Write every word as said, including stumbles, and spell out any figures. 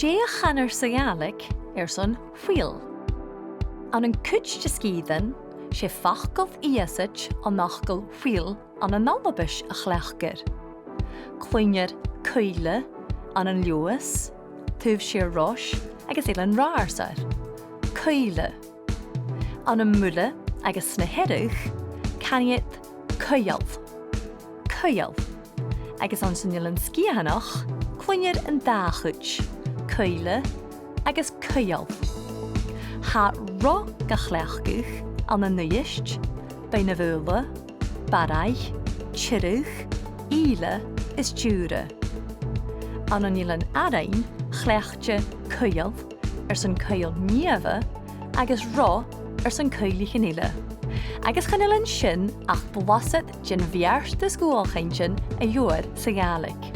Dè a chanar sa Ghàidhlig airson wheel? Ann an cuid de sgìrean, 's e facal ìosaid on fhacal wheel ann an Albais a chleachdar. Cluinnear cuibhle ann an Leòdhas, taobh siar Rois agus Eilean Ratharsair. Cuibhle. Ann am Muile agus sna Hearadh, canaidh iad cuibheall. Cuibheall. Agus anns an Eilean Sgitheanach, cluinnear an dà chuid, cuibhle agus cuibheall. Tha ro ga chleachdadh ann an Uibhist, Beinn na Faoghla, Barraigh, Tiriodh, Ìle is Diùra. Ann an Eilean Arainn, chleachdte cuibheall airson cuibheall-shnìomha agus ro airson cuibhlichean eile. Agus chan eil an sin ach blasad den bheartas dhualchainntean a gheibhear sa Ghàidhlig.